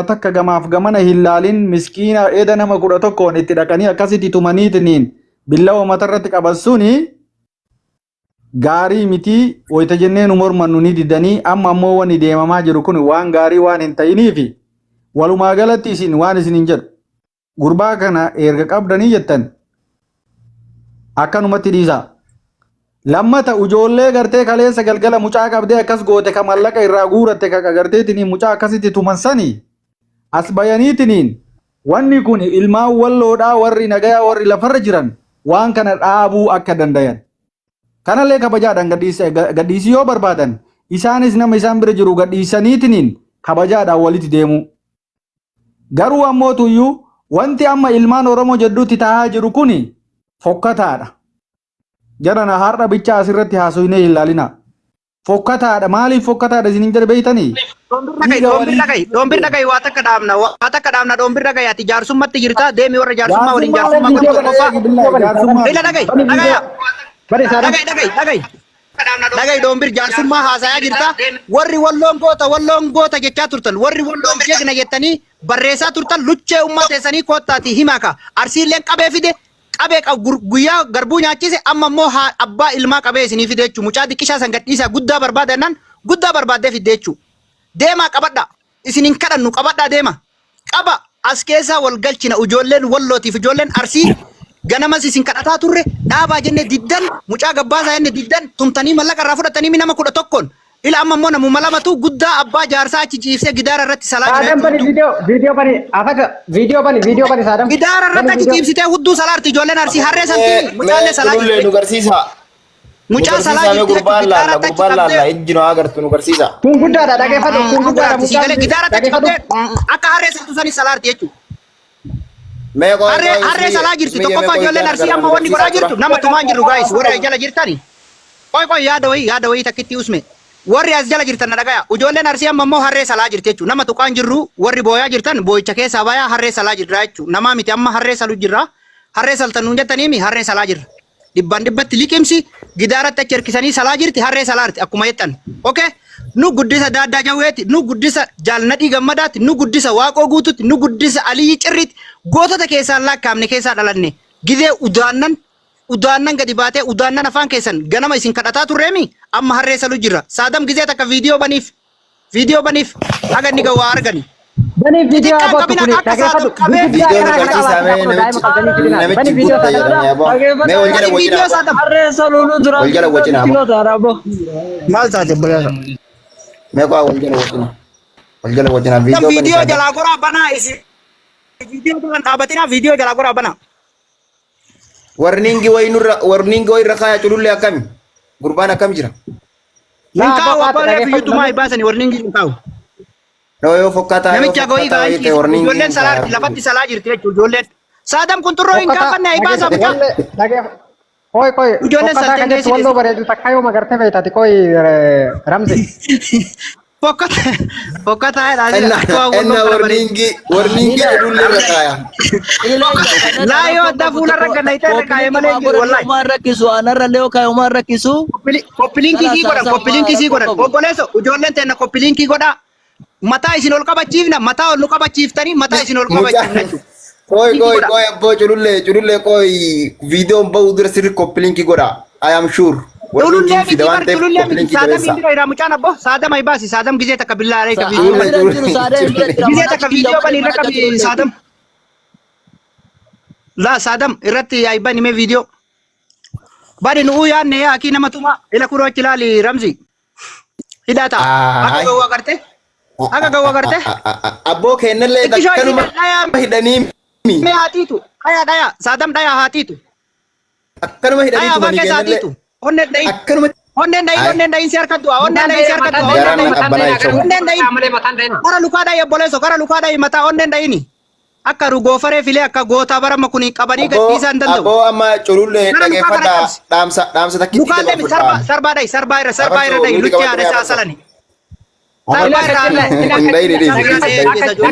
Takka gamaaf gamana hin laalin, miskiina eda nama 11n itti dhaqanii akkasitti tumaniitiniin billawa matarratti qaban suni gaarii miti. Wayita jennee nu mormannu ni didanii. Amma ammoo wanni deemamaa jiru kun waan gaarii waan hin ta'iniifi, walumaa galatti isin waan isin hin jedhu, gurbaa kana erga qabdanii jettan akkanumatti dhiisaa. Lammata ijoollee gartee kaleessa galgala mucaa qabdee akkas goote, ka mallaqa irraa guuratte, ka garteetiniin mucaa akkasitti tuman sanii as bayaniitiniin wanni kun ilmaan Walloodhaa, warri nagayaa, warri lafarra jiran waan kana dhaabuu akka dandayan. Kanallee kabajaadhaan gadhiisii yoo barbaadan, isaanis nama isaan bira jiru gadhiisaniitiniin kabajaadhaan walitti deemuu. Garuu ammoo tuyyuu wanti amma ilmaan Oromoo jedhutti taa'aa jiru kuni fokkataadha. Jarana, har'a bicha asirratti haasofnee hin laalina. Fokkataadha. Maaliif fokkataadha isiniin jedhe beeytanii? Dhagahi, dhoombir dhagahi, dhoombir dhagahi, waa takka dhaabna, waa takka dhaabna. Dhoombir dhagahi, ati jaarsummaatti jirta, deemi warra jaarsummaa waliin jaarsummaa godhu tokkoffaa. Ila dhagahi, dhagaya. Dhagahi, dhagahi, dhagahi. Dhagahi dhoombir, jaarsummaa haasayaa jirta. Warri Walloon goota, Walloon goota jechaa turtan, warri Walloon jeegna jettanii barreessaa turtan, luchee ummaa teessanii koottaati himaa ka. Arsiilleen qabee fide, qabee guyyaa garbuu nyaachise, amma immoo haa abbaa ilmaa qabee isinii fide jechuudha. Mucaa xiqqishaa san gadhiisaa, guddaa barbaada jennaan guddaa barbaaddee fidde jechuudha. Deemaa qabadhaa. Isin hin kadhannu, qabadhaa deema. Qaba as keessaa wal galchina. Ijoolleen Wallootiif ijoolleen Arsii ganamas isin kadhataa turre, dhaabaa jenne diddan, mucaa gabbaasaa jenne diddan, tumtanii mallaqa irraa fudhatanii nama 11n. Ila amma immoo namuma lamatu guddaa abbaa jaarsaa achi ciibsee gidaara irratti salaa jira Saadam, bani jechuudha. viidiyoo, viidiyoo bani, afaka viidiyoo bani, viidiyoo bani, Saadam. Gidaara irratti Bani achi viidiyoo. ciibsitee hudduu salaarti ijoolleen Arsii harree santiin mucaallee Mee salaa culullee jirti. nu garsiisa. Nu Mucaa salaa garsiisaa mee. jirti jechuudha. Gurbaan Gidaara laalla, achi gurbaan laalla, qabdee ijji nu agartu, nu garsiisa. Kun guddaadha, dhageeffadhu, kun guddaadha. Guraatti Mucaan siigalee gidaara achi dhageeffadhu. qabdee akka harree saltu sanii salaarti jechuudha. Mee qoy Harree qoy harree ismi salaa jirti. ismi mee Tokkoffaa qoy ijoolleen ijaan Arsii agarra, amma nu wanni godhaa garsiisaa jirtu dura. nama tumaan jirru guys, warri as jala jirtani. Qoy qoy, yaada wayii, yaada wayii takkitti usme. Warri as jala jirtan na dhagaya. Ijoolleen Arsii amma immoo harree salaa jirti jechuudha. Nama tuqaan jirru, warri booyaa jirtan boo'icha keessaa bayaa, harree salaa jirra jechuudha. Namaa miti, amma harree salu jirra. Harree saltan nuun jettaniimi, harree salaa jirra. Dhibbaan dhibbatti liqimsi gidaaratti achi harkisanii salaa jirti, harree salaarti akkuma jettan. Okay? Nu guddisa Daaddaa Jawweeti, nu guddisa Jaalnadhii Gammadaati, nu guddisa Waaqoo Guutuutti, nu guddisa Aliyyi Cirriiti. Gootota keessaan lakkaa'amne keessaa dhalanne. Gizee udaannan udaannan gadi baatee udaannan afaan keessan ganama isin kadhataa turreemi, amma harree salu jirra. Saadam, gizee takka viidiyoo baniif. Viidiyoo baniif, haga inni ga'u waa argani. Bani viidiyoo Xixiqqaan abootu qabina kuni akka dhageeffadhu. Saadam qabee Gurguddaa Viidiyoo nu kana garsiisaa mee. kana daa'ima Namichi qabdanii fidinaa. Bani namichi viidiyoo guddaa Saadam. jedhanii aboo. Mee wal jala Bani wajjin viidiyoo aboo. Saadam. Harree saluunu duraan Wal jala wajjin aboo. kilo taara aboo. Maal taate balaasa? Mee qoy, wal jala wajjin. Wal jala wajjin Kan viidiyoo bani viidiyoo Saadam. jalaa goraa banaa isin. Viidiyoo jalaan dhaabatinaa, viidiyoo jalaa goraa banaa. Warningi wayi nurra, warningi wayi irra kaaya. Culullee, akkami? Gurbaan akkam jira? Hin kaa'u, abbaa reefu iyyuu tumaa baasanii warningi hin kaa'u. No, yoo fokkataa, yoo Namicha go'ii fokkataa ga'anii wayii ta'e warningi ijoolleen hin salaarti, kaaya. lafatti salaa jirti jechuudha ijoolleen. Saadam kun xurroo hin kaafanne, ayi baasaa mucaa. Koi koi, Ijoolleen fokkataa salteen kan jettu geessite. Walloo bareedu takka yoo magartee beektati, koi Ramzi. Fokkata fokkataa jedhaa Enna akka waan enna Walloo kana bareedu. warningi warningi culullee irra kaaya. Laa, yoo addaa fuula irra ganna irra kaa'ee malee hin jiru wallahi. Umaan rakkisu anarra illee yoo kaa'e umaan rakkisu. Copy link sii godhan, copy link sii godhan. Obboleesso, ijoolleen teenna copy link godhaa. Mataa isin ol qabachiifna, mataa ol nu qabachiiftanii, mataa isin ol qabachiifna jechuudha. Koi koi koi abboo, culullee, culullee, koi, viidiyoon ba'uu dura sirri copy link godha. I am sure. Culullee Warningiin miti fida bar waan ta'eef culullee copy miti link Saadam jabeessa. bira jira mucaan abboo. Saadam ayi baasi, Saadam, gizee takka billaa alayka viidiyoo Culullee, bani. Bira jiru Saadam bira jira. Gizee takka viidiyoo bani irra qabi Saadam. Laa, Saadam irratti ayi bani mee viidiyoo. Bani nu'uu yaanne yaa akii nama tumaa ila kuroo achi ilaali Ramzi. Hidhaa ta'a. Akka gowwaa garte. Akka gowwaa garte. Abboo kennallee Xiqqishoo isii akkanuma dhayaa hidhanii mee haatiitu. Dhayaa dhayaa Saadam, dhayaa haatiitu. Akkanuma hidhanii Dhayaa afaan tumanii keessa kennallee haatiitu. Onneen dhayin. akkanuma. Onneen dhayin, onneen dhayin si harka du'a. Onneen dhayin si harka du'a. Onneen Garaan dhayin. qabbanaa jechuudha. Onneen dhayin. Kara lukaa dhayi obboleesso, kara lukaa dhayi mataa, onneen dhayini. Akka rugoofaree filee akka gootaa barama kun qabanii Abboo gadhiisaa hin danda'u. abboo, amma culullee Kara lukaa kana dhageeffadhaa, cabsi. dhaamsa dhaamsa takkitti Lukaan deemi sarbaa, dabarfadhaa. sarbaa dhayi, sarbaa irra, sarbaa irra Abartuu dhayi nuti luchee haadha qabatanii isaa abartuu. salani. Sarbaa irra. Hin dhayin, dhiisi. Hin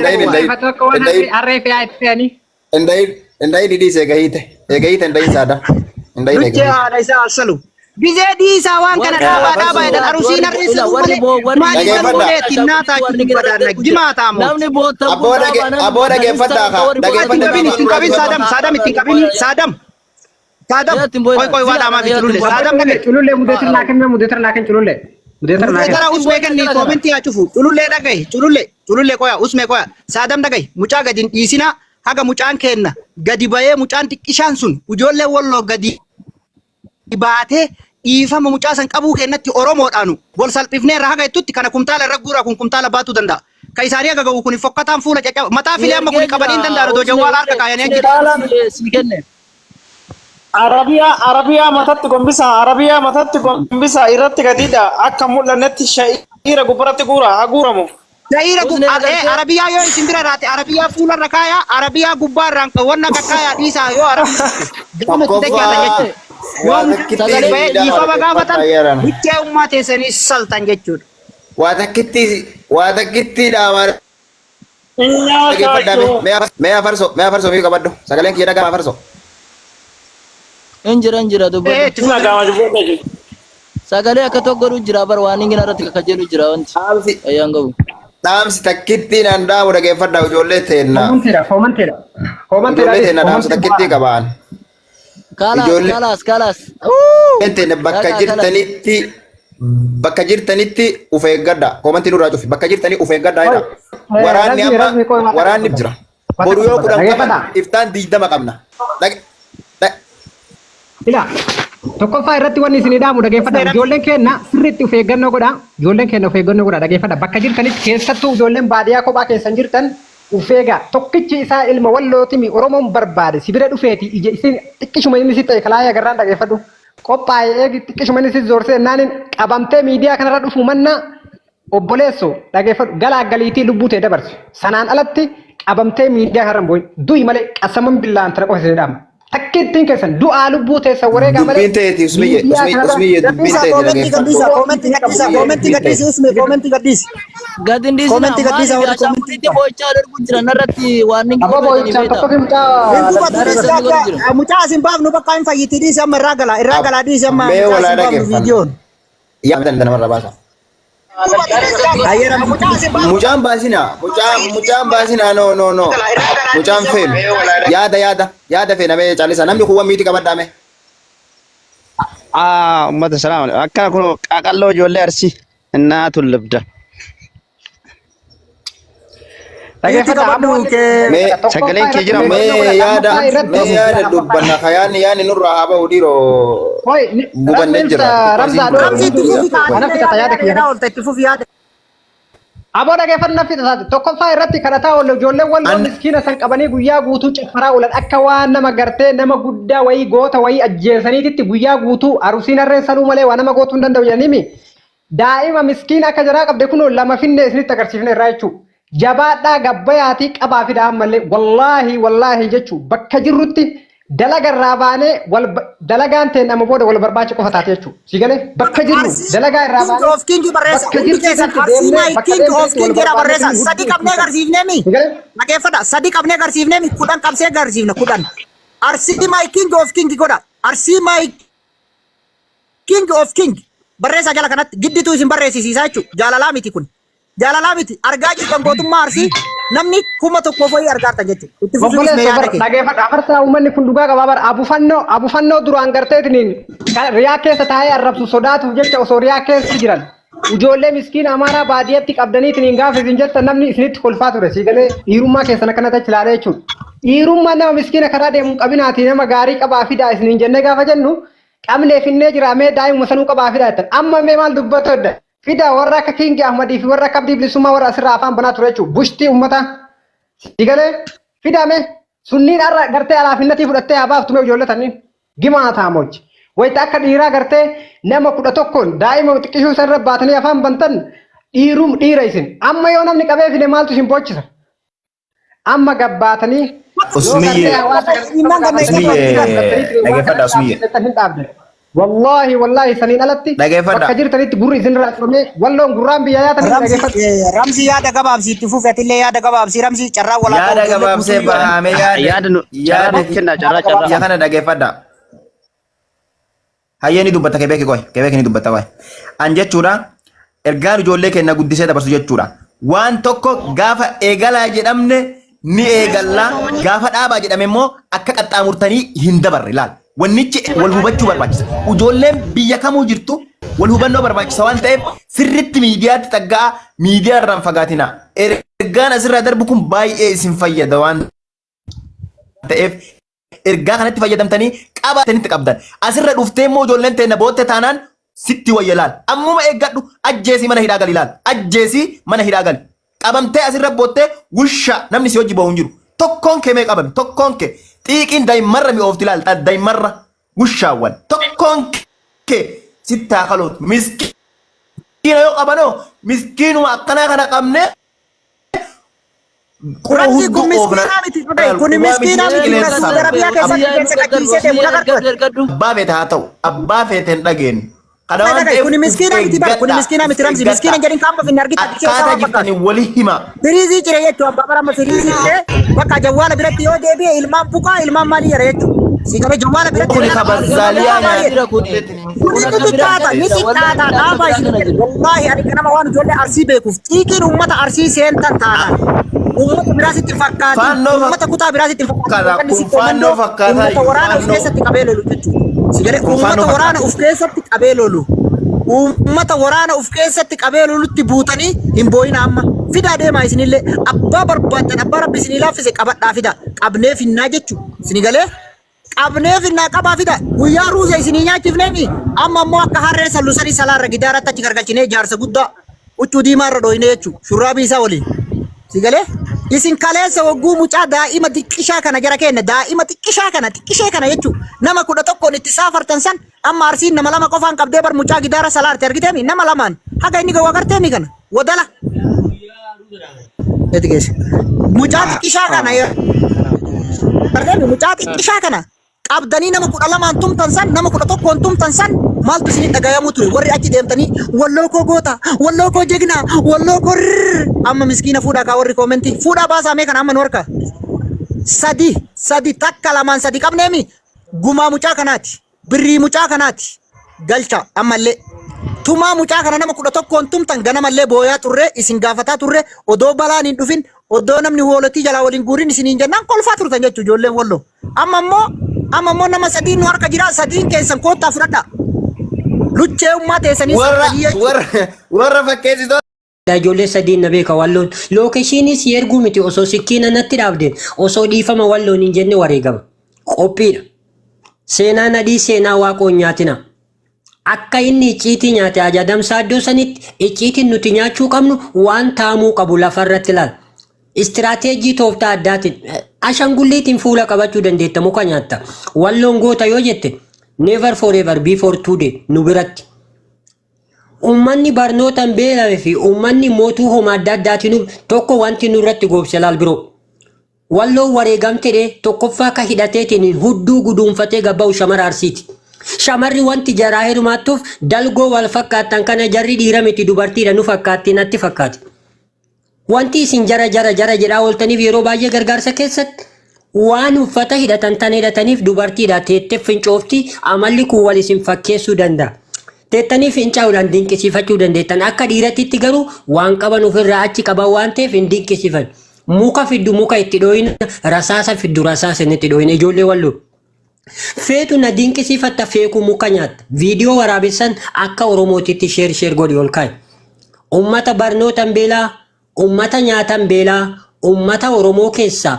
dhayin, hin dhayin. Hin dhayin. Harree fe'aa itti fe'anii. Hin dhayin, hin dhayin, dhiisi, eegahiite. Eegahiite, hin dhayin, Saada. Hin dhayin, Luchee eegahiite. haadha isaa asalu. Gizee dhiisaa waan kana Warri dhaabaa dhaabaa warri jedhan arusiin warri harreessa ila warri malee boo warri maaliif Dhageeffadha. malee tinnaataa warri badaanna gimaa taamoo. Namni boota Aboo aboo dhageeffadhaa kaa Ittiin dhageeffadhaa qabin ittiin qabin Saadam Saadam ittiin qabin Saadam Saadam qoy qoy waa dhaamaa fi culullee Saadam dhagaye. Culullee mudeetir naa kenne mudeetir naa kenne culullee. Mudeetir naa kenne. Gara usmee kenni koomentii haa cufu culullee dhagaye culullee culullee qoya usmee qoya Saadam dhagaye mucaa gadi hin dhiisinaa haga mucaan kenna gadi bahee mucaan xiqqishaan sun ijoollee walloo gadi baatee dhiifama mucaa san qabuu kennatti Oromoodhaanu wal salphifnee irraa haga jettutti kana kumtaala irra guuraa kun kumtaala baatuu danda'a. Ka isaanii haga ga'u kun fokkataan fuula caccaba mataa filee amma kun qabanii hin danda'an otoo jawwaala harka kaayanii achi Si kenne. Arabiyaa Arabiyaa matatti gombisa Arabiyaa matatti gombisa irratti gadiidha akka mul'annetti sha'iira gubbaratti guura haa guuramu. Sha'iira Usnee agartee? Arabiyaa yoo isin bira raate Arabiyaa fuularra kaayaa Arabiyaa gubbaa irraan wanna akka kaayaa dhiisaa yoo Arabiyaa gama itti dachaasan jechuudha. Yoo Waa mucaan takkitti gadi bahee dhiifama gaafatan yeran. bichee ummaa teessanii saltan jechuudha. Waa takkitti waa takkitti dhaamaa Inyaa dhageeffadhaa shaachuu. mee mee afarsoo mee afarsoo mii qabadhu sagaleen kiyya dhagaa afarsoo. Injira injira Ee dubbatu. itti fufi. Dhaga'ama jibboo jechuudha. Sagalee akka tokko godhu jira bar waan inni irratti kakkajeelu jira wanti. Dhaamsi Ayyaan qabu. dhaamsi takkitti naan dhaamu dhageeffadhaa ijoollee teenna. Koomantiidha koomantiidha. Koomantiidha. Ijoollee teenna dhaamsa takkitti qabaan. Kaalaas Ijoollee kaalaas kaalaas. teenna bakka Dhagaa kaalaas. jirtanitti bakka jirtanitti of eeggadha. Koomantii nurraa cufi. Bakka jirtanii of eeggadha jedha. Waraanni Rasmi amma rasmi qoy waraanni jira. Boru yoo 10 qaban Dhageeffadhaa. iftaan 20 qabna. Ila tokkoffaa irratti wanni isin dhaamu dhageeffadha. Ijoolleen keenya sirriitti of eeggannoo godha. Ijoolleen keenya of eeggannoo godha dhageeffadha. Bakka jirtanitti keessattuu ijoolleen baadiyyaa kophaa keessan jirtan of eegaa. Tokkichi isaa ilma wallootimi Oromoon barbaade si bira dhufeeti ija isin xiqqishuma inni si ta'e kalaayee agarraan dhageeffadhu. Qophaa'ee eegi xiqqishuma inni si zoorsee naaniin qabamtee miidiyaa kanarra dhufu manna obboleesso dhageeffadhu galaa galiitii lubbuu ta'e dabarsu. Sanaan alatti qabamtee miidiyaa kanarra hin boo'in. Du'i malee qasaman billaan tana qofa isin dhaama. Takkittiin keessan du'aa lubbuu teessan wareegaa malee Dubbiin ta'eeti usmiyye miidiyaa kanarra usmiyye dubbiin Gadhiisaa ta'eeti koomentii dhageeffadhu. gadhiisaa koomentii gadhiisaa koomentii gadhiisi usmee koomentii gadhiisi. Gadi hin dhiisina Koomentii gadhiisaa maaliif warri koomentii ashaangulliitti boo'ichaa darbu jira narratti waan inni Abbo godhatanii boo'ichaan beektaa. tokko fi mucaa Hin gubatu Narra dhiisi sanni godhu akka jira. mucaa asin baafnu bakka hin fayyiti dhiisi amma irraa gala irraa galaa dhiisi amma Mee mucaa walaa asin baafnu dhageeffanna. viidiyoon. Yaa namarra baasa. Hayyeera mucaa asin baafnu. Mucaan baasinaa mucaan mucaan baasinaa no no no mucaan feenu yaada yaada yaada feena mee caalisa namni kuwwan miiti qabadhaa mee. Ah, ummata salaam alaikum. Akkana kun qaqalloo ijoollee arsii innaatu libda. Miiti dhageeffadha. Amma qabadhu wanni kee. Mee tokkoffaa Sagaleen kee irratti jira of mee eeggannoo godha. yaada Lammaffaa irratti mee yaada dubbanna kayaanni yaanni nurraa haa ba'u dhiiroo Hoi, gubannee rasmi jirra. ramzaa Xiqqoo Ramsii itti isiin fufi gubannee Ana kaatee fixata yaada yaada yaada kiyya. jedhaa oolta itti fufi yaada. Aboo dhageeffannaa fixataati. Tokkoffaa irratti kadhataa oolle ijoolleen walloo An miskiina san qabanii guyyaa guutuu caffaraa oolan akka waan nama gartee nama guddaa wayii goota wayii ajjeesaniititti guyyaa guutuu arusiin harreen saluu malee waa nama gootuu hin danda'u jedhaniimi. Daa'ima miskiina akka jaraa qabde kunoo lama finne isinitti agarsiifne irraa jechuudha. Jabaadhaa gabbayaatii qabaa fida ammallee wallaahi wallaahi jechuun bakka jirrutti dalaga irraa baanee wal dalagaan ta'e nama booda wal barbaacha qofa taate jechuudha. Si galee bakka jirru Arsii dalagaa irraa King baanee of King barreessa. bakka Hundi jirtu keessan irratti Arsii deemnee my bakka King of deemtetti wal King jedha barbaanne barreessa. hudduu Sadi qabnee agarsiifnee mi? Si galee Dhaggeeffadha. Sadi qabnee agarsiifnee mi? 10 qabsee agarsiifna 10. Arsii my King of King godha. Arsii my King of King barreessa jala kanatti gidditu isin barreessisiisaa jechuudha. Jaalalaa miti kun. Jaalalaa miti. Argaa jirtan gootummaa Arsii namni 1000 wayii argaartan jechuudha. Itti fufi usmee Obboleessa yaada bara kee. dhageeffadha. Afarsaa uummanni kun dhugaa qabaa bara abufannoo abufannoo duraan garteetiniin riyaa keessa taa'ee arrabsu sodaatuuf jecha osoo riyaa keessa jiran ijoollee miskiina amaaraa baadiyyaatti qabdaniitiniin gaafa isin jettan namni isinitti kolfaa ture si galee dhiirummaa keessan akkanatti achi ilaalee jechuudha. Dhiirummaa nama miskiina karaa deemu hin qabinaati nama gaarii qabaa fidaa isiniin jennee gaafa jennu qabnee finnee jira mee daa'imuma sanuu qabaa fidaa jettan amma mee maal dubbatu edda fida warra akka Kingi Ahmadii fi warra akka Abdii Bilisummaa warra asirraa afaan banaa ture jechuudha. Bushtii uummata sigalee fidame sunniin har'a gartee alaafinnatii fudhattee haa baaftu mee ijoollee tanniin gimaa taamochi. Wayita akka dhiiraa gartee nama 11n daa'ima xiqqishuu isarra baatanii afaan bantan dhiirum dhiira isin. Amma yoo namni qabee fide maaltu isin boochisa? Amma gabbaatanii yoo gartee Usmiyye hawaasa Imman gartee Usmiyye waan kana dhageeffadha Usmiyye dhaabdan hin dhaabne. Wallaahi wallaahi saniin alatti dhageeffadha. bakka jirtanitti gurri isinirraa cufamee walloon gurraan biyya yaatanii Ramsi dhageeffadha. Ramsi yaada gabaabsii itti fufi atillee yaada gabaabsii Ramsi carraa walaa Yaada ta'u ijoollee gabaabsee guutuu yaada. bahamee yaada Yaada nu carraa yaada nuuf kenna carraa carraa. biyya kana dhageeffadha. Hayyee ni dubbatta kebeeki qoy. Kebeeki ni dubbatta qoy. An jechuudha ergaan ijoollee keenya guddisee dabarsu jechuudha. Waan tokko gaafa eegalaa jedhamne ni eegalla gaafa dhaabaa jedhame immoo akka qaxxaamurtanii hin dabarre laal. Wannichi wal hubachuu barbaachisa. Ijoolleen biyya kamuu jirtu wal hubannoo barbaachisa waan ta'eef sirritti miidiyaatti xagga'a miidiyaa irraan fagaatina. Ergaan asirraa darbu kun baay'ee isin fayyada waan ta'eef ergaa kanatti fayyadamtanii qabaatanitti qabdan. Asirra dhuftee immoo ijoolleen teenna bootte taanaan sitti wayya laal. Ammuma eeggadhu ajjeesii mana hidhaa gali laal. Ajjeesii mana hidhaa gali. Qabamtee asirra boottee wusha namni si hojii ba'u hin jiru. Tokkoon kee mee qabami tokkoon kee xiiqiin daa'immarra mi'oofti laal daa'immarra wushaawwan tokkoon kee sitti haa kalootu. Miskiina yoo qabanoo miskiinuma akkanaa kana qabnee quba Ramzi kun hudduu oofna. miskiinaa miti dhaga'i. Kun miskiinaa miti Qilleensa kan Saudi Arabiyaa keessatti Abiyyaa keessa qachiisee deemu nagartu. ergadhu. Abbaa feete haa ta'u abbaa feete hin dhageenyu. Kana waan Dhaga'i ta'eef kun miskiinaa miti bara kun eeggadhaa, miskiinaa miti Ramzi miskiina eeggadhaa. jedhin kaamba finne argita achi isaa Akkaataa waan fakkaatu. jirtanii walii hima. Firiizii cire jechuun abbaa bara amma firiizii cire bakka jawwaala biratti yoo deebi'e ilmaan buqaa ilmaan maalii jara jechuudha. Si galee jawwaala biratti Kuni kabazzaaliyaa ilmaan maalii nyaata. Kuni Kun ni xixiqqaata ni xiqqaata dhaabaa isin jedhe wallaahi ani ganama waan ijoollee arsii beekuuf xiiqiin uummata arsii seentan taanaan uummata biraas itti fakkaatin Faannoo uummata kutaa biraas itti fakkaatin fakkaata. uummanni Kun sikkoo faannoo mandoo fakkaataa uummata iyyuu waraana of faannoo. keessatti qabee lolu jechuudha. Si galee Kun faannoo uummata waraana fakkaata. of keessatti qabee lolu uummata waraana of keessatti qabee lolutti buutanii hin boo'ina amma fidaa deemaa isinillee abbaa barbaaddan abbaa rabbi isinii laaffise qabadhaa fidaa qabnee finnaa jechuudha. Isinii galee qabnee finnaa qabaa fida guyyaa ruuza isinii nyaachifneemi amma ammoo akka harree sallusanii salaarra gidaaratti achi gargalchinee jaarsa guddaa huccuu diimaa irra dhooyne jechuudha shurraabii isaa waliin si galee isin kaleessa wagguu mucaa daa'ima xiqqishaa kana jara kenna daa'ima xiqqishaa kana xiqqishee kana jechuudha nama 11n itti saafartan san amma arsiin nama lama qofaan qabdee bar mucaa gidaara salaarte argiteemi nama lamaan haga inni gawaa garteemi kana wadala itti geesse mucaa xiqqishaa kana argame mucaa xiqqishaa kana qabdanii nama 12n tumtan san nama 11n tumtan san maaltu isinii dhagayamuu ture warri achi deemtanii walloo koo goota walloo koo jegnaa walloo koo rrrr amma miskiina fuudhaa kaa warri koomentii fuudhaa baasaa mee kana amma nu harka sadi sadi takka lamaan sadi qabneemi gumaa mucaa kanaati Birrii mucaa kanaati galcha ammallee. Tumaa mucaa kana nama 11n tumtan ganamallee booyaa turre isin gaafataa turre odoo balaan hin dhufin odoo namni hoolotii jalaa waliin guurin isiniin jennaan kolfaa turtan jechuudha ijoolleen walloo. Amma immoo nama sadiin nu harka jira sadiin keessan koottaa fudhadhaa. Luchee ummaa teessanii Warra sadii jechuudha. warra fakkeessitoota. Ijoollee sadiin na beeka walloon. Lookeeshinii si erguu miti osoo sikkiina natti dhaabdeen osoo dhiifama walloon hin jenne wareegama. Qophiidha. Seenaa nadhii seenaa waaqoo hin nyaatina. Akka inni icciitii nyaate ajadamsaa iddoo sanitti icciitiin nuti nyaachuu qabnu waan taamuu qabu lafarratti ilaala. Istiraateejii tooftaa addaatiin ashangulliitiin fuula qabachuu dandeetta muka nyaatta. Walloon goota yoo jette never forever before today nu biratti. Uummanni barnootaan beelame fi uummanni mootuu homa adda addaatiin tokko wanti nurratti goobse laal biroo. Walloon wareegamtedhe tokkoffaa ka hidhateetiin hudduu guduunfatee gabba'u shamara Arsiiti. Shamarri wanti jaraa heerumaattuuf dalgoo wal fakkaattan kana jarri dhiira miti dubartiidha nu fakkaatti natti fakkaati. Wanti isin jara jara jara jedhaa ooltaniif yeroo baay'ee gargaarsa keessatti waan uffata hidhatan tan hidhataniif dubartiidha teettee fincoofti amalli kun wal isin fakkeessuu danda'a. Teettanii fincaa'uudhaan dinqisiifachuu dandeettan akka dhiirattitti garuu waan qaban ofirraa achi qaban waan ta'eef hin dinqisiifan. Muka fiddu muka itti dhooyina rasaasa fiddu rasaasa inni itti dhooyina ijoollee walloo. Feetu na dinqisiifatta feeku muka nyaatta. Viidiyoo waraabessan akka Oromootitti share share godhi ol kaa'i. Ummata barnootan beelaa, ummata nyaatan beelaa, ummata Oromoo keessaa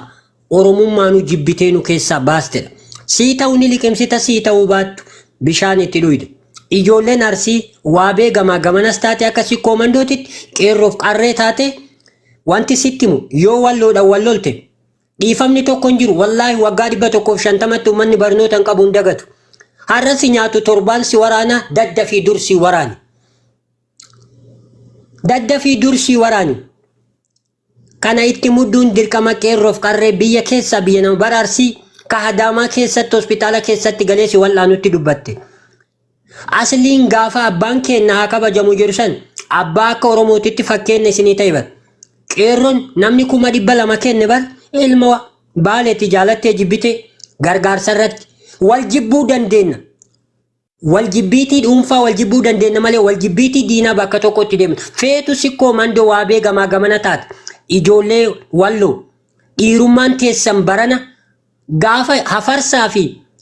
Oromummaanuu jibbitee nu keessaa baastedha. Sii ta'uu ni liqimsita sii ta'uu baattu bishaan itti dhuyda. Ijoolleen Arsii waabee gamaa gamanas taate akka sikkoo mandootitti qeerroof qarree taate wanti sitti himu yoo walloodhaan wallolte dhiifamni tokko hin jiru. Wallaahi waggaa 150tti uummanni barnoota hin qabu hin dagatu. Har'a si nyaatu torbaan si waraana dadda fi dur si waraani. Dadda fi dur si waraani. Kana itti mudduun dirqama qeerroof qarree biyya keessaa biyya nama bara Arsii ka Hadaamaa keessatti hospitaala keessatti galee si wal'aanutti dubbatte. Asliin gaafa abbaan keenna haa kabajamu jedhu san abbaa akka Oromootitti fakkeenya isinii ta'e bar. Qeerroon namni 200,000 kenne bar ilma baaleetti jaalattee jibbite gargaarsa irratti wal jibbuu dandeenya. Wal jibbiitii dhuunfaa wal jibbuu dandeenya malee wal jibbiitii diinaa bakka tokkotti deemna. Feetu sikkoo mandoo waabee gamaa gamana taate. Ijoollee walloo dhiirummaan teessan barana gaafa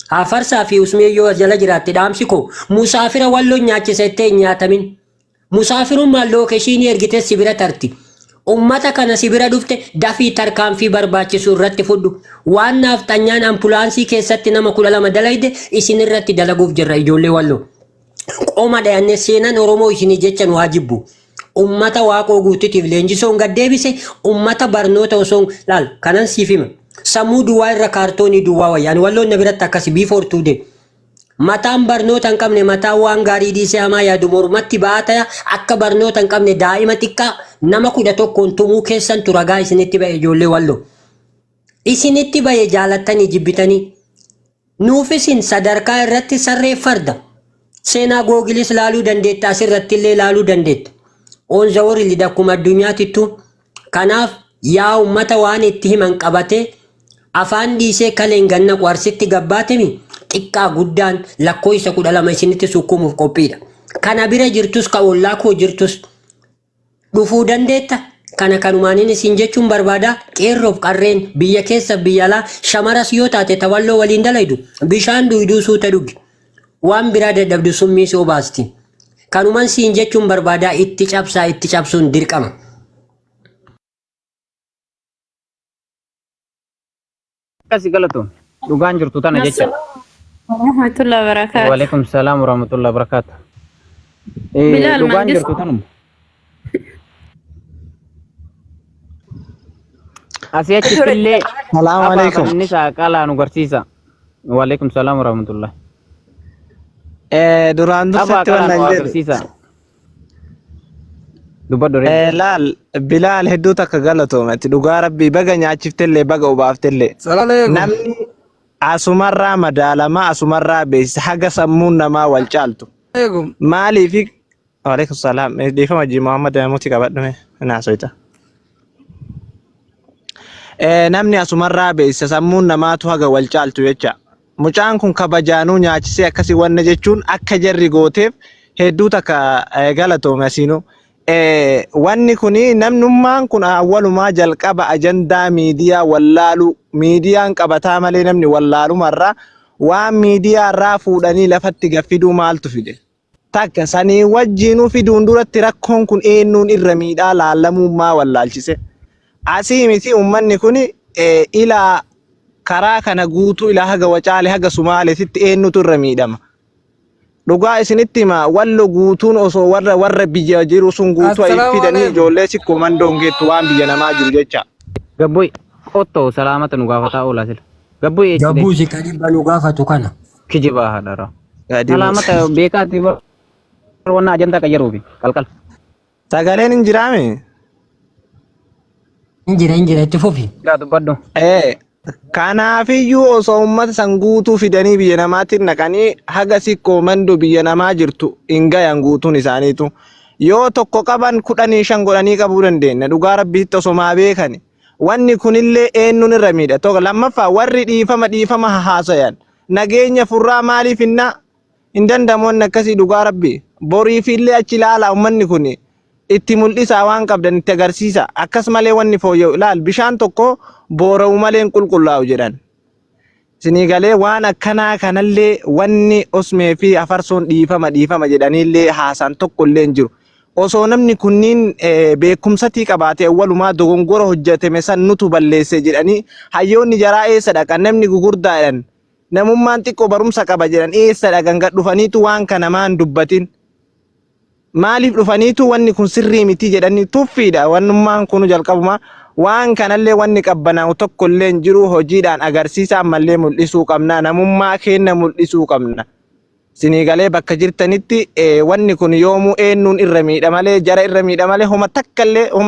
hafarsaa fi usmee yoo jala jiraatte dhaamsi koo musaafira walloo nyaachisa jettee hin nyaatamin. Musaafirummaan lookeeshinii ergitee si bira tarti. Ummata kana si bira dhufte dafii tarkaanfii barbaachisu irratti fudhu. Waan naafxanyaan ampulaansii keessatti nama 12 dalayde isin irratti dalaguuf jirra ijoollee walloo. Qoma dhayannee seenan Oromoo isinii jecha nu haa jibbu. Ummata waaqoo guutuutiif leenjisoon gad deebise ummata barnoota osoo laal kanan siif hima. Sammuu duwwaa irra kaartoonii duwwaa wayya. Ani walloon na biratti akkasi before today. Mataan barnoota hin qabne mataan waan gaarii dhiisee hamaa yaadu mormatti baata akka barnoota hin qabne daa'ima xiqqaa nama 11n tumuu keessantu ragaa isinitti ba'e ijoollee walloo. Isinitti ba'e jaalattanii jibbitanii. Nuuf isin sadarkaa irratti sarree farda. Seenaa Googleis laaluu dandeetta asirratti illee laaluu dandeetta. On the world akkuma addunyaatittu. Kanaaf yaa ummata waan itti himan qabatee afaan dhiisee kaleen ganna qarsitti gabbaatemi xiqqaa guddaan lakkoofsa 12 isinitti sukkuumuuf qophiidha. Kana bira jirtus ka ollaa koo jirtus dhufuu dandeetta. Kana kanumaanin isin jechuun barbaada qeerroof qarreen biyya keessa biyya alaa shamaras yoo taate tawalloo waliin dalaydu bishaan dhuyduu suuta dhugi. Waan biraa dadhabdu summii si obaasti. Kanuman siin jechuun barbaada itti cabsaa itti cabsuun dirqama. Akkasi galatoon dhugaan jirtu tana jecha. Warahmatullahi wabarakatuh. Waalaikum salaam warahmatullahi wabarakatuh. Bilal Dhugaan Mangis jirtu tanuma. Asii achitti illee Salaamu qabaa alaikum. fannisaa qalaa nu garsiisa. Waalaikum salaam warahmatullahi. Duraan Qabaa dursatti qalaa wannan nu jedhu. agarsiisa. Dubbadhu ree. Laal Bilaal hedduu takka galatoomatti dhugaa rabbii baga nyaachiftellee baga obaaftellee. Salaam alaikum. Namni asumarraa madaalamaa asumarraa beeksisa haga sammuun namaa wal caaltu. Alaikum. Maaliifi Waalaikum salaam. Dhiifama ji Muhammad muti qabadhume naasoita. Namni asumarraa beeksisa sammuun namaatu haga wal caaltu jecha. Mucaan kun kabajaanuu nyaachisee akkasii wanna jechuun akka jarri gooteef hedduu takka galatoome asiinuu. Wanni kuni namnummaan kun awwalumaa jalqaba ajandaa miidiyaa wallaaluu miidiyaan qabataa malee namni wallaalumarraa waan miidiyaarraa fuudhanii lafatti gaffiduu maaltu fide? Takka sanii wajjiinuu fiduun duratti rakkoon kun eenyuun irra miidhaa laallamummaa wallaalchise. Asii miti uummanni kun ilaa karaa kana guutuu ilaa haga Wacaale haga Sumaaleetitti eenyutu irra miidhama. Dhugaa isinitti hima wallo guutuun osoo warra biyya jiru sun guutuu ayi Assalaamu fidanii alaikum. ijoollee sikkoo mandoon geettu waan biyya namaa jiru jecha. Gabboy qottoo salaamata nu gaafataa oolaa sila. Gabboy eechite Gabbuu si kan dhibba nu gaafatu kana. kijibaa haadhara. Gadi Salaamata beekaati bar wanna ajandaa qayyaruufi qalqal. Sagaleen hin jiraame? Hin jira itti fufi. Yaa dubbadhu. Kanaafiyyuu osoo uummata san guutuu fidanii biyya namaatti naqanii haga sikkoo mandoo biyya namaa jirtu hin gayan guutuun isaaniitu. Yoo tokko qaban 15 godhanii qabuu dandeenya. Dhugaa rabbiitti osoo maa beekani. Wanni kunillee eenyuun irra miidha. Tokko lammaffaa warri dhiifama dhiifama hahaasayan. Nageenya furraa maaliif hinnaa? Hin danda'amu wanni akkasii dhugaa rabbi. Boriifillee achi ilaalaa uummanni kun itti mul'isaa waan qabdan itti agarsiisa. Akkas malee wanni fooyya'u ilaal bishaan tokko boora'u malee hin qulqullaa'u jedhan. Isinii galee waan akkanaa kanallee wanni osmee fi afarsoon dhiifama dhiifama jedhaniillee haasaan tokko illee hin jiru. Osoo namni kunniin beekumsatii qabaate awwalumaa dogongora hojjetame san nutu balleesse jedhanii hayyoonni jaraa eessa dhaqan namni gugurdaa jedhan namummaan xiqqoo barumsa qaba jedhan eessa dhaqan gad dhufaniitu waan kana maan dubbatin. Maaliif dhufaniitu wanni kun sirrii miti jedhanii tuffiidha wannummaan kunu jalqabuma waan kanallee wanni qabbanaa'u tokko illee hin jiru hojiidhaan agarsiisa ammallee mul'isuu qabna namummaa keenna mul'isuu qabna. Sinii galee bakka jirtanitti wanni kun yoomuu eenyuun irra miidha malee jara irra miidha malee homa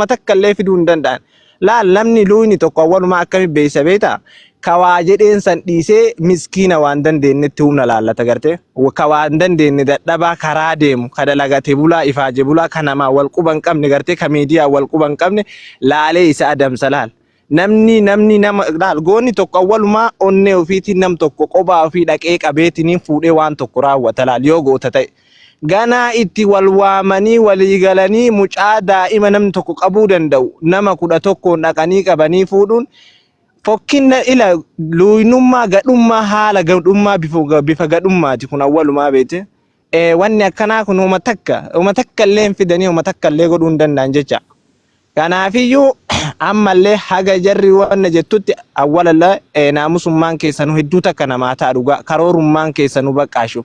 takkallee fiduu hin danda'an. Laal namni luuyni tokko awwalumaa akkami beeysa beektaa? Kawaa jedheen san dhiisee miskiina waan dandeenyetti humna laallata gartee. Kawaa hin dandeenye dadhabaa karaa deemu ka dalagate bulaa ifaaje bulaa ka namaa wal quba hin qabne gartee ka miidiyaa wal quba hin qabne laalee isa adamsa laal. Namni namni nama laal goonni tokko awwalumaa onnee ofiitiin nam tokko qobaa ofii dhaqee qabeetiniin fuudhee waan tokko raawwata laal yoo goota ta'e. Ganaa itti wal waamanii walii galanii mucaa daa'ima namni tokko qabuu danda'u nama 11n dhaqanii qabanii fuudhuun fokkinna ila luuynummaa gadhummaa haala gadhummaa bifa gadhummaati kun awwalumaa beete. Wanni akkanaa kun homa takka homa takka illee hin fidanii homa takka illee godhuu hin danda'an jecha. Kanaafiyyuu ammallee haga jarri wanna jettutti awwalalla naamusummaan keessanuu hedduu takka namaa ta'a dhugaa karoorummaan keessanuu baqqaashu.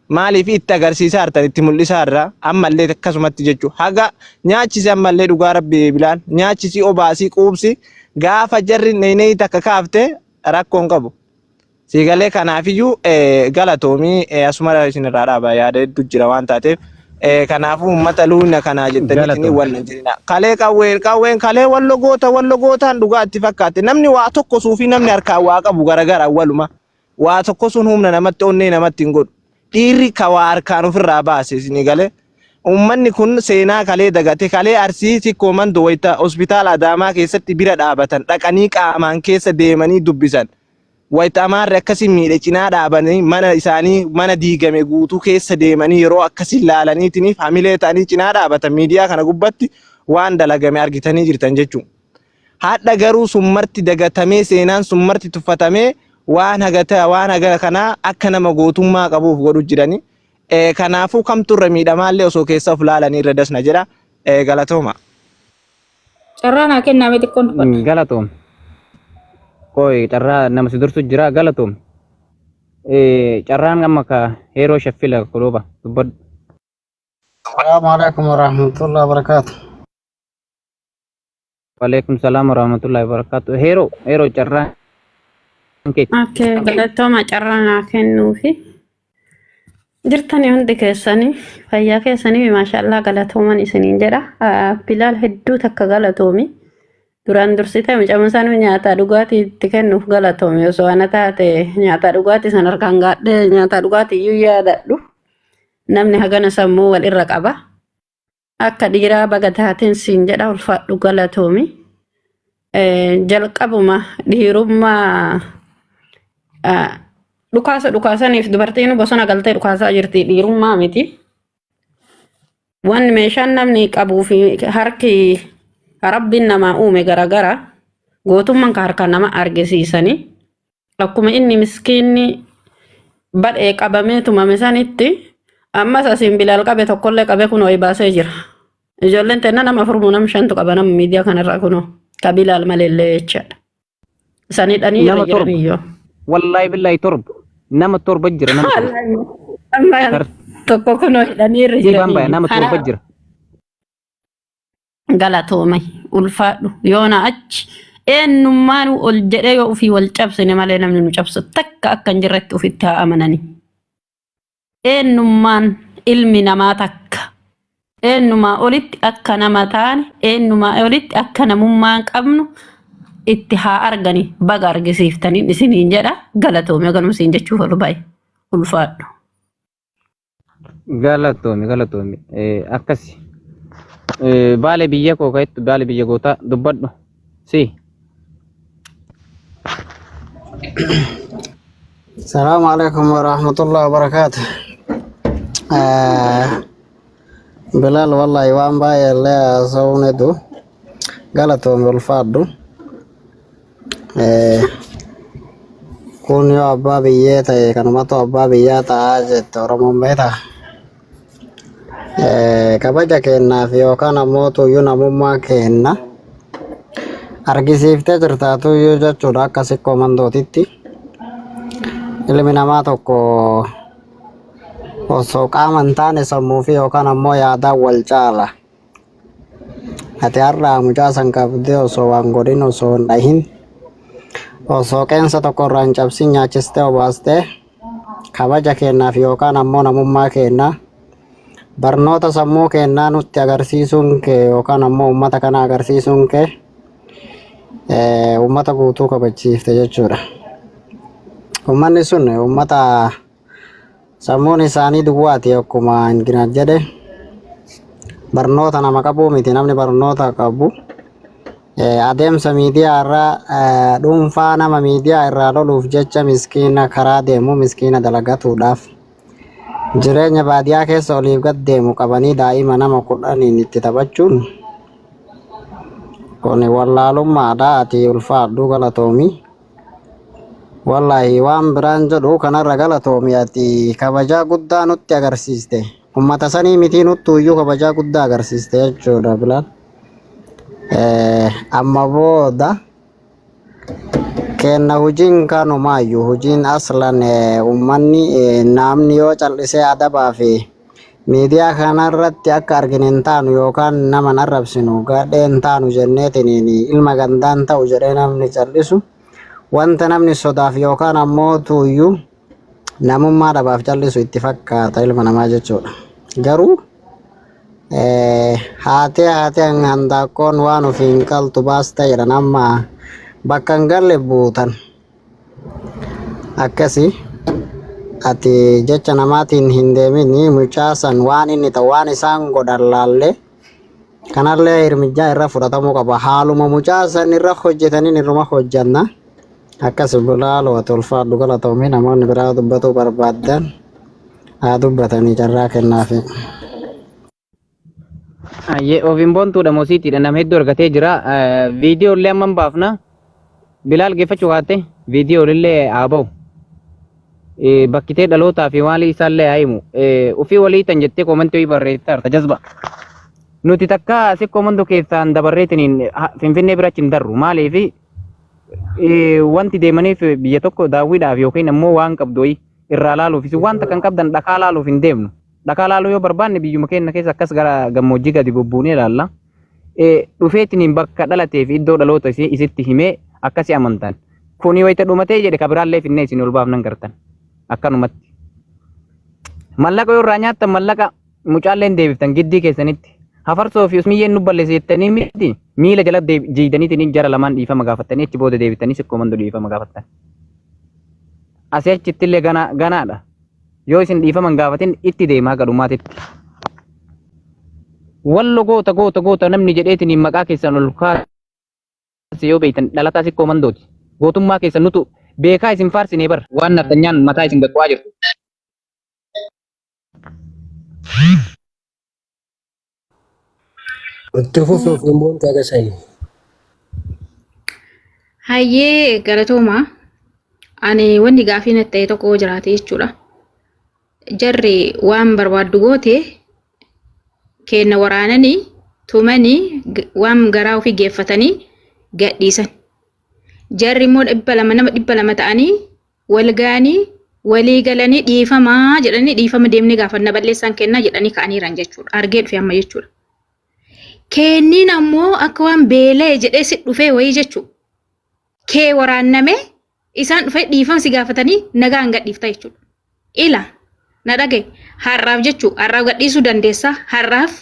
Maaliif itti agarsiisaa jirtan itti mul'isaa irra ammallee akkasumatti jechuu haga nyaachisi ammallee dhugaa rabbi bilaal nyaachisi obaasii quubsi gaafa jarri neenee takka kaafte rakkoon qabu. Siigalee kanaafiyyuu galatoomii asuma isin irraa dhaaba yaada hedduu jira waan taateef kanaafuu uummata luuna kanaa jettanii Galatoom. walna jirina. Kalee qawween qawween kalee wallo goota wallo gootaan dhugaa itti fakkaate namni waa tokko suufii namni harkaan waa qabu garagara waluma. Waa tokko sun humna namatti onnee namatti hin godhu. Dhiirri ka waa harkaan ofirraa baase isinii galee. Uummanni kun seenaa kalee dagate kalee Arsii Sikkoo Mando wayita hospitaala Adaamaa keessatti bira dhaabatan dhaqanii qaamaan keessa deemanii dubbisan. Wayita Amaarri akkasiin miidhe cinaa dhaabanii mana isaanii mana diigame guutuu keessa deemanii yeroo akkasiin laalaniitiniif hamilee ta'anii cinaa dhaabatan miidiyaa kana gubbatti waan dalagame argitanii jirtan jechuudha. Hadha garuu sun marti dagatamee seenaan sun marti tuffatamee waan haga waan haga kanaa akka nama gootummaa qabuuf godhu jirani. Kanaafuu kamtu irra miidhamaallee osoo keessa of laalanii irra dasna jedha. Galatooma. Carraa naa kennaa mee xiqqoon dubbadha. Galatoom. Qoy carraa nama si dursu jira galatoom. Carraan amma ka heeroo shaffila kolooba dubbadhu. Assalamu alaikum warahmatullahi wabarakatuh. Waalaikum salaam warahmatullahi wabarakatuh. Heeroo heeroo carraan keeti. Okay, galatooma carraa naa kennuufi. Jirtanii hundi keessanii fayyaa keessanii maashaallah galatooman isiniin jedha. Bilaal hedduu takka galatoomi. Duraan dursitee mucaan isaanii nyaataa dhugaatii itti kennuuf galatoomi. Osoo ana taate nyaataa dhugaatii san harkaan gaadhee nyaataa dhugaatii iyyuu yaadadhu. Namni hagana sammuu wal irra qaba. Akka dhiiraa baga taateen siin jedha ulfaadhu galatoomi. Jalqabuma dhiirummaa dhukaasa dhukaasaniif dubartiin bosona galtee dhukaasaa jirti dhiirummaa miti. Wanni meeshaan namni qabuu fi harki rabbiin namaa uume garagara gootummaan ka harkaan nama argisiisanii akkuma inni miskiinni badhee qabamee tumame sanitti ammas asiin bilaal qabe tokkollee qabe kunoo baasee jira. Ijoolleen teenna nama afurmoo nama shantu qaba nama miidiyaa kanarraa kunoo ka bilaal maleellee jechaadha. Isaan hidhanii Nama irra 7. jiraniyyoo. Wallaahi billaahi 7. Nama 7 jira nama 7. Amma tokko kunoo hidhanii irra Tartiibaan baya jiraniyyuu. nama 7 Kanaaf jira. galatoome ulfaadhu yoona achi eenyummaanuu ol jedhee yoo ofii wal cabsine malee namni nu cabsu takka akka hin jirretti ofitti haa amanani. Eenyummaan ilmi namaa takka eenyumaa olitti akka nama taane eenyumaa olitti akka namummaa qabnu itti haa argani baga argisiiftaniin isiniin jedha galatoome ganuma siin jechuuf ol bahe ulfaadhu. Galatoomi galatoomi akkasi. Baale biyya koo ka'ettu baale biyya gootaa dubbadhu. Si. Assalamu alaikum warahmatullahi wabarakatuh. Bilal wallahi waan baay'ee illee haasa'uun hedduu galatoomi ulfaadhu. Kun yoo abbaa biyyee ta'e kanumatu abbaa biyyaa ta'aa jette Oromoon beektaa? Kabaja kennaaf yookaan ammoo tuyyuu namummaa kenna argisiiftee jirta tuyyuu jechuudha akka sikkoo mandootitti. Ilmi namaa tokko osoo qaama hin taane sammuu fi yookaan ammoo yaadaan wal caala. Ati har'a mucaa san qabdee osoo waan godhin osoo hin dhahin osoo qeensa tokko irraa hin cabsin nyaachistee obaastee kabaja kennaaf yookaan ammoo namummaa kennaa barnoota sammuu kennaa nutti agarsiisuun kee yookaan ammoo uummata kana agarsiisuun kee uummata guutuu kabachiifte jechuudha. Uummanni sun uummata sammuun isaanii duwwaati akkuma Inginaat jedhe barnoota nama qabu miti namni barnoota qabu. Adeemsa miidiyaa irraa dhuunfaa nama miidiyaa irraa loluuf jecha miskiina karaa deemu miskiina dalagatuudhaaf jireenya baadiyaa keessa oliif gad deemu qabanii daa'ima nama 10n itti taphachuun kun wallaalummaadha. Ati ulfaadhu, galatoomi. Wallaahi waan biraan jedhu kanarra galatoomi. Ati kabajaa guddaa nutti agarsiiste. Ummata sanii mitii, nuttu iyyuu kabajaa guddaa agarsiiste jechuudha, Bilaal. Amma booda kenna hojiin kanumaayyuu hojiin aslan ummanni namni yoo cal'isee adabaa fi miidiyaa kanarratti akka argine hin taanu yookaan nama hin arrabsinu, gadhee hin taanu jenneetiniin ilma gandaan ta'u jedhee namni cal'isu, wanta namni sodaaf yookaan ammoo tuuyyuu namummaa dhabaaf cal'isu itti fakkaata ilma namaa jechuudha. Garuu haatee haatee handaaqoon waan ofiin qaltu baasta jedhan, amma bakka hin galle buutan akkasi. Ati jecha namaatiin hin deemin. Mucaa san waan inni ta'u, waan isaan godhan laallee kanallee hirmijaa irra fudhatamuu qaba. Haaluma mucaa san irra hojjetaniin irruma hojjanna. Akkas, Bilaaloo, ati ulfaadhu, galatoomii. Namoonni biraa dubbatuu barbaaddan haa dubbatanii, carraa kennaafi. Ayyee, ofiin boontuudha moosiitiidha, nama hedduu argatee jira. Viidiyoo illee amma hin baafna. Bilaal geeffachuu kaatte viidiyoo illee haa ba'u. Bakkitee dhalootaa fi maalii isaallee haa himu. Ofii walii tan jettee koomantii wayii barreessaa jirta jazba. Nuti takka sikkoo mandoo keessaan dabarreetiniin Finfinnee bira achi hin darru. Maaliif wanti deemaniif biyya tokko daawwiidhaaf yookiin ammoo waan qabdu wayii irraa laaluuf, isin waan takka hin qabdan, dhakaa laaluuf hin deemnu. Dhakaa laaluu yoo barbaanne biyyuma keenya keessa akkas gara gammoojjii gadi bubbuunee ilaalla. Dhufeetiniin bakka dhalatee fi iddoo dhaloota isii isitti himee akkasi amantan. Kuni wayita dhumatee jedhe kabiraallee finnee isin ol baafnan gartan. Akkanumatti. Mallaqa yoo irraa nyaattan mallaqa mucaalleen deebiftan giddii keessanitti. Hafarsoo fi usmiyyeen nu balleesse jettanii miti miila jala jiidaniitiin jara lamaan dhiifama gaafattanii achi booda deebitanii sikkoo mandoo dhiifama gaafattan. Asii achitti illee ganaadha. Yoo isin dhiifama hin gaafatin itti deema haga dhumaatitti. Wallo goota goota goota namni jedheetiin maqaa keessan ol kaase yoo beektan dhalataa sikkoo mandooti. Gootummaa keessan nutu beekaa isin faarsinee bar. Waan naftanyaan mataa isin gaqqo'aa jirtu. Itti fufi, ofiin boontu agarsiisa. Hayyee, galatooma. Ani wanni gaafii natti ta'e tokko jiraate jechuudha. Jarri waan barbaaddu goote, kenna waraananii tumanii waan garaa ofii geeffatanii gadhiisan. Jarri immoo 200, nama 200 ta'anii wal ga'anii walii galanii dhiifamaa jedhanii, dhiifama deemnee gaafanna, balleessaan kennaa jedhanii ka'aniiran jechuudha. Argee dhufe amma jechuudha. Kenniin ammoo akka waan beela'e jedhee si dhufee wayii jechuudha. Kee waraanname isaan dhufee dhiifama si gaafatanii nagaan gadhiifta jechuudha. Ila na dhagaye, har'aaf jechuu har'aaf gadhiisuu dandeessa. Har'aaf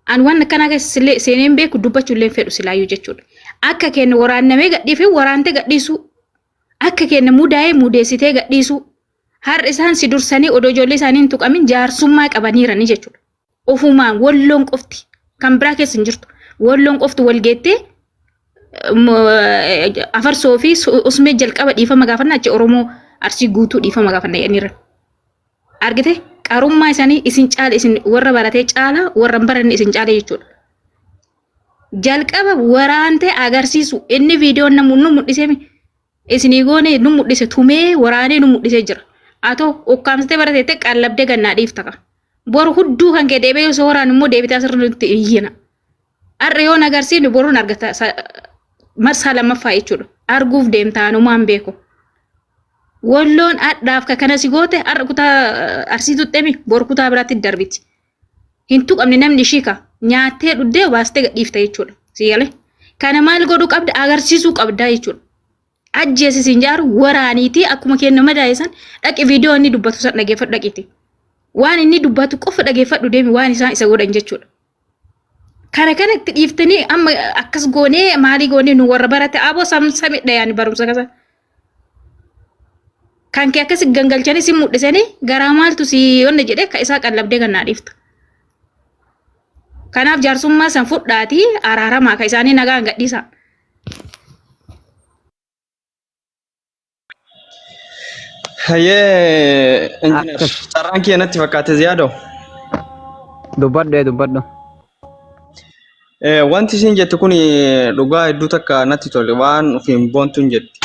an waan akkanaa keessa illee seeneen beeku, dubbachuu illee fedhu silaayyuu jechuudha. Akka kennu waraannamee gadhiifee waraantee gadhiisuu, akka kennu mudaa'ee mudeessitee gadhiisuu, har'a isaan si dursanii odoo ijoollee isaanii hin tuqamin jaarsummaa qabaniirani jechuudha. Ofumaan Walloon qofti, kan biraa keessa hin jirtu. Walloon qofti wal geettee Afarsoo fi Usmee jalqaba dhiifama gaafannaa, achi Oromoo Arsii guutuu dhiifama gaafanna jedhaniirra. Argite, qarummaa isaanii isin caala, isin warra baratee caala, warra hin baranne isin caala jechuudha. Jalqaba waraantee agarsiisu inni viidiyoon namu nu mul'isee isinii goone, nu mul'ise, tumee waraanee nu mul'isee jira. Atoo ukkaamsitee barateettee qallabdee gannaa dhiifta ka. Boru hudduu kan kee deebi'ee osoo waraanu immoo deebitee asirra nutti iyyina. Har'a yoo agarsiifne boruun argata marsaa lammaffaa jechuudha. Arguuf deemta, anumaan beeku. Walloon hadhaaf ka kana si goote har'a kutaa Arsii tuxxemi, boru kutaa biraatti darbiti. Hin tuqamne namni ishii ka nyaattee dhuddee baastee gadhiifta jechuudha. Si galee? Kana maal godhuu qabda? Agarsiisuu qabda jechuudha. Ajjeesi siin jaaru waraaniitii akkuma kenna madaa'e san dhaqi, viidiyoo inni dubbatu san dhageeffadhu dhaqiiti. Waan inni dubbatu qofa dhageeffadhu deemi, waan isaan isa godhan jechuudha. Kana kanatti dhiiftanii amma akkas goonee maalii goonee, nu warra barate aboo samsamidha yaani barumsa kasa. Kan kee akkas gangalchanii si mul'isanii garaa maaltu si yonna jedhee ka isaa qallabdee kan naa dhiifta. Kanaaf jaarsummaa san fudhaatii araaramaa ka isaanii nagaan gadhiisaa. Hayyee injinar carraan kiyya natti fakkaate ziyaadoo. Dubbadhu dubbadhu. Wanti isin jettu kun dhugaa hedduu takka natti tole waan ofiin boontuun jetti.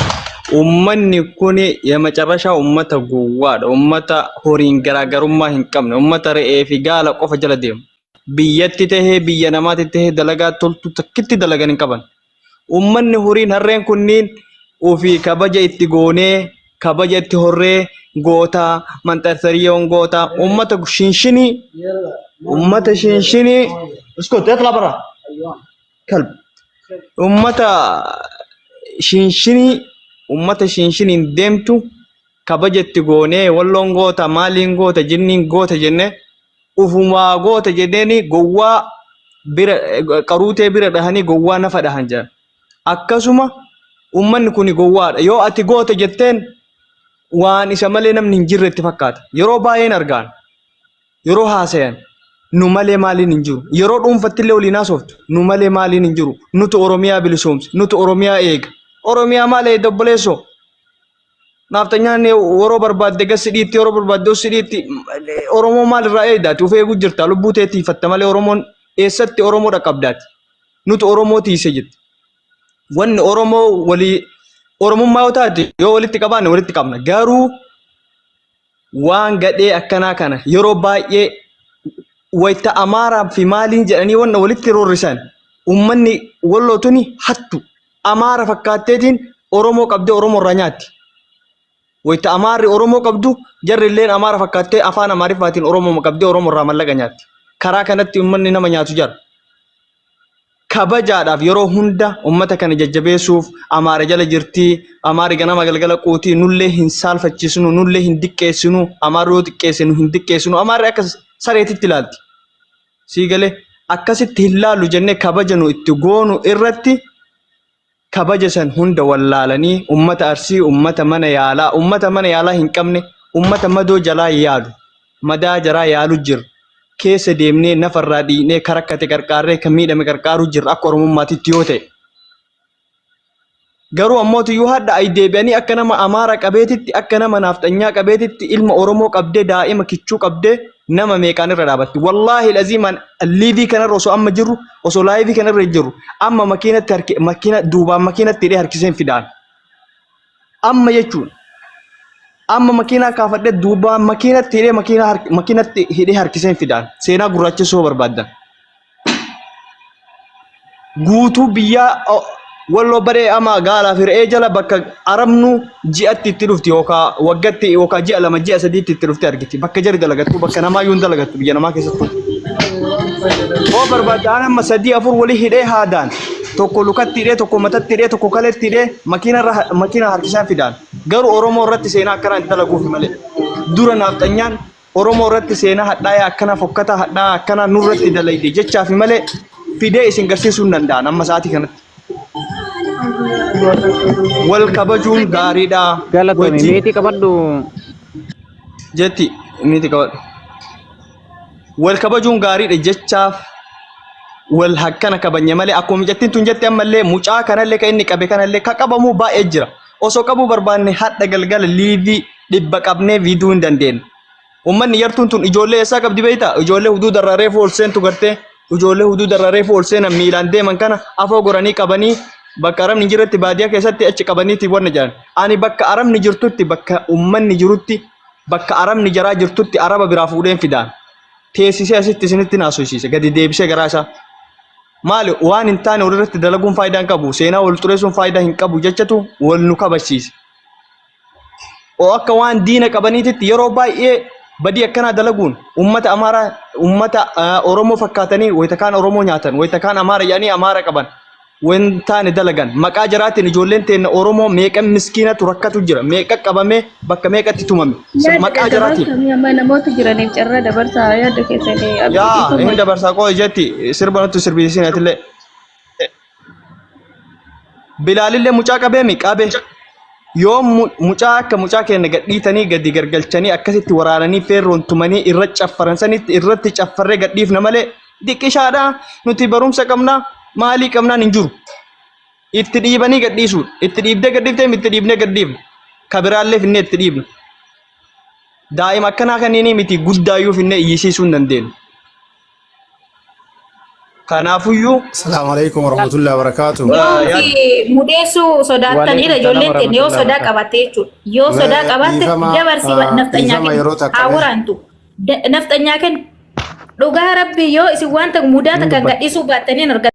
Uummanni kun yemacarrashaa uummata gowwaadha. Uummata horiin garaagarummaa hin qabne, uummata re'ee fi gaala qofa jala deemu. Biyyatti tahee biyya namaatti tahee dalagaa toltu takkitti dalagan hin qaban. Uummanni horiin harreen kunniin ofii kabaja itti goonee kabaja itti horree gootaa manxarsariyoon gootaa uummata shinshinii uummata shinshinii iskot yatla bara kalb uummata shinshinii uummata shinshiniin deemtu kabaja itti goonee walloon goota maaliin goota jinniin goota jennee ufumaa goota jedheeni gowwaa bira qaruutee bira dhahanii gowwaa nafa dhahan jedhan. Akkasuma uummanni kun gowwaadha. Yoo ati goota jetteen waan isa malee namni hin jirre itti fakkaata. Yeroo baay'een argaan yeroo haasayan nu malee maaliin hin jiru. Yeroo dhuunfatti illee waliin haasoftu nu malee maaliin hin jiru. Nutu Oromiyaa bilisoomse, nutu Oromiyaa eega. Oromiyaa maal eega obboleessoo? Naaftanyaan yeroo barbaadde gas si dhiitti yeroo barbaadde os si dhiitti Oromoo maal irraa eegdaati of eeguu jirta lubbuu tee tiifatta malee Oromoon eessatti Oromoo dhaqqabdaati nuti Oromoo tiise jette wanni Oromoo walii Oromummaa yoo taate yoo walitti qabaanne walitti qabna garuu waan gadhee akkanaa kana yeroo baay'ee wayta Amaaraa fi maaliin jedhanii wanna walitti roorrisan uummanni walloo tuni hattu Amaara fakkaatteetiin Oromoo qabdee Oromoo irraa nyaatti. Wayta Amaarri Oromoo qabdu jarri illeen Amaara fakkaattee afaan Amaariffaatiin Oromoo qabdee Oromoo irraa mallaqa nyaatti. Karaa kanatti uummanni nama nyaatu jara. Kabajaadhaaf yeroo hunda uummata kana jajjabeessuuf Amaara jala jirti, Amaarri ganama galgala quutii nullee hin saalfachiisnu, nullee hin diqqeessinu, Amaarri yoo xiqqeesse nu hin diqqeessinu, Amaarri akka sareetitti ilaalti. Sii galee akkasitti hin laallu jennee kabaja nu itti goonu irratti kabaja san hunda wallaalanii ummata Arsii, ummata mana yaalaa, ummata mana yaalaa hin qabne, ummata madoo jalaa yaalu, madaa jaraa yaalu jirra. Keessa deemnee nafarraa dhiiqnee ka rakkate qarqaarree kan miidhame qarqaaruu jirra akka Oromummaatitti yoo ta'e. Garuu ammoo tiyyuu hadha ay deebi'anii akka nama Amaara qabeetitti akka nama naafxanyaa qabeetitti ilma Oromoo qabdee daa'ima kichuu qabdee nama meeqaan irra dhaabatti. Wallaahi laziimaan liivii kanarra osoo amma jirru osoo laayivii kanarra jirru amma makiinatti harki makiina duubaan makiinatti hidhee harkiseen fidaan. Amma jechuun amma makiinaa kaafadhee duubaan makiinatti hidhee makiinaa makiinatti hidhee harkiseen fidaan seenaa gurraachessuu barbaaddan. Guutuu biyyaa walloo baree ama gaalaa fi re'ee jala bakka arabnu ji'atti itti dhufti yookaan waggatti yookaan ji'a lama ji'a sadiitti itti dhufti argiti. Bakka jari dalagattu bakka namaa yuun dalagattu biyya namaa keessattuu. Hoo barbaadde aan amma sadii afur walii hidhee haadaan tokko lukatti hidhee tokko matatti hidhee tokko kaletti hidhee makiina irra makiina harkisaan fidaan. Garuu Oromoo irratti seenaa akkanaa hin dalaguufi malee. Dura naafxanyaan Oromoo irratti seenaa hadhaayaa akkanaa fokkataa hadhaa'aa akkanaa nurratti dalayde jechaafi malee fidee isin garsiisuu hin danda'an amma sa'aatii kanatti. Wal kabajuun gaariidha. Galatoomi Wajjin meetii qabadhu. jetti miti qabadhu. Wal kabajuun gaariidha jechaaf wal hakkana kabanya malee akkuma mucattiin tun jette ammallee mucaa kanallee kan inni qabe kanallee ka qabamuu baay'ee jira. Osoo qabuu barbaanne hadha galgala liivii dhibba qabnee viiduu hin dandeenyu. Uummanni yartuun tun ijoollee eessaa qabdi beektaa? Ijoollee huduuda irraa reefu ol seentu gartee ijoollee huduuda irraa reefu ol seenan miilaan deeman kana afoo goranii qabanii bakka arabni hin jirretti baadiyyaa keessatti achi qabaniiti wanna jedhan. Ani bakka arabni jirtutti bakka uummanni jirutti bakka arabni jaraa jirtutti araba biraa fuudheen fidaan. Teessisee asitti isinitti naasofsiise gadi deebisee garaa isaa. Maali waan hin taane walirratti dalaguun faayidaa hin qabu seenaa wal xureessuun faayidaa hin qabu jechatu wal nu kabachiise. O akka waan diina qabaniititti yeroo baay'ee badii akkanaa dalaguun ummata Amaaraa ummata Oromoo fakkaatanii wayita kaan Oromoo nyaatan wayita kaan Amaara jedhanii Amaara qaban waan taane dalagan maqaa jaraatiin ijoolleen teenna Oromoo meeqa miskiinatu rakkatu jira meeqa qabamee bakka meeqatti tumame Yaada maqaa jaraatiin. dabarsaa amma namoota jiraniif carraa dabarsaa yaada keessanii abdii Yaa dhiifama. hin dabarsaa qoo jetti sirba nutti sirbisiisin atillee. Bilaalillee mucaa qabeemi qabe. Yoo mucaa akka mucaa keenya gadhiitanii gadi gargalchanii akkasitti waraananii feerroon tumanii irra caffaran sanitti irratti caffarree gadhiifna malee Diqqishaadha nuti barumsa qabna maalii qabnaan hin jiru. Itti dhiibanii gadhiisuudha. Itti dhiibdee gadhiiftee itti dhiibnee gadhiifna. Ka biraallee finnee itti dhiibna. Daa'ima akkanaa kanneenii miti guddaayyuu finnee iyyisiisuu hin dandeenyu. Kanaafuyyuu. Salaamu alaikum warahmatullahi wabarakatuh. Yoo fi mudeessuu sodaattanidha ijoolleen teenya yoo sodaa qabaatte jechuudha. Yoo sodaa qabaatte Dhiifama, dabarsii nafxanyaa dhiifama kennu. yeroo takka Haa mee. waraantu. Nafxanyaa kennu. Dhugaa rabbi yoo isin wanta mudaa takka gadhiisuu baattanii hin argattan.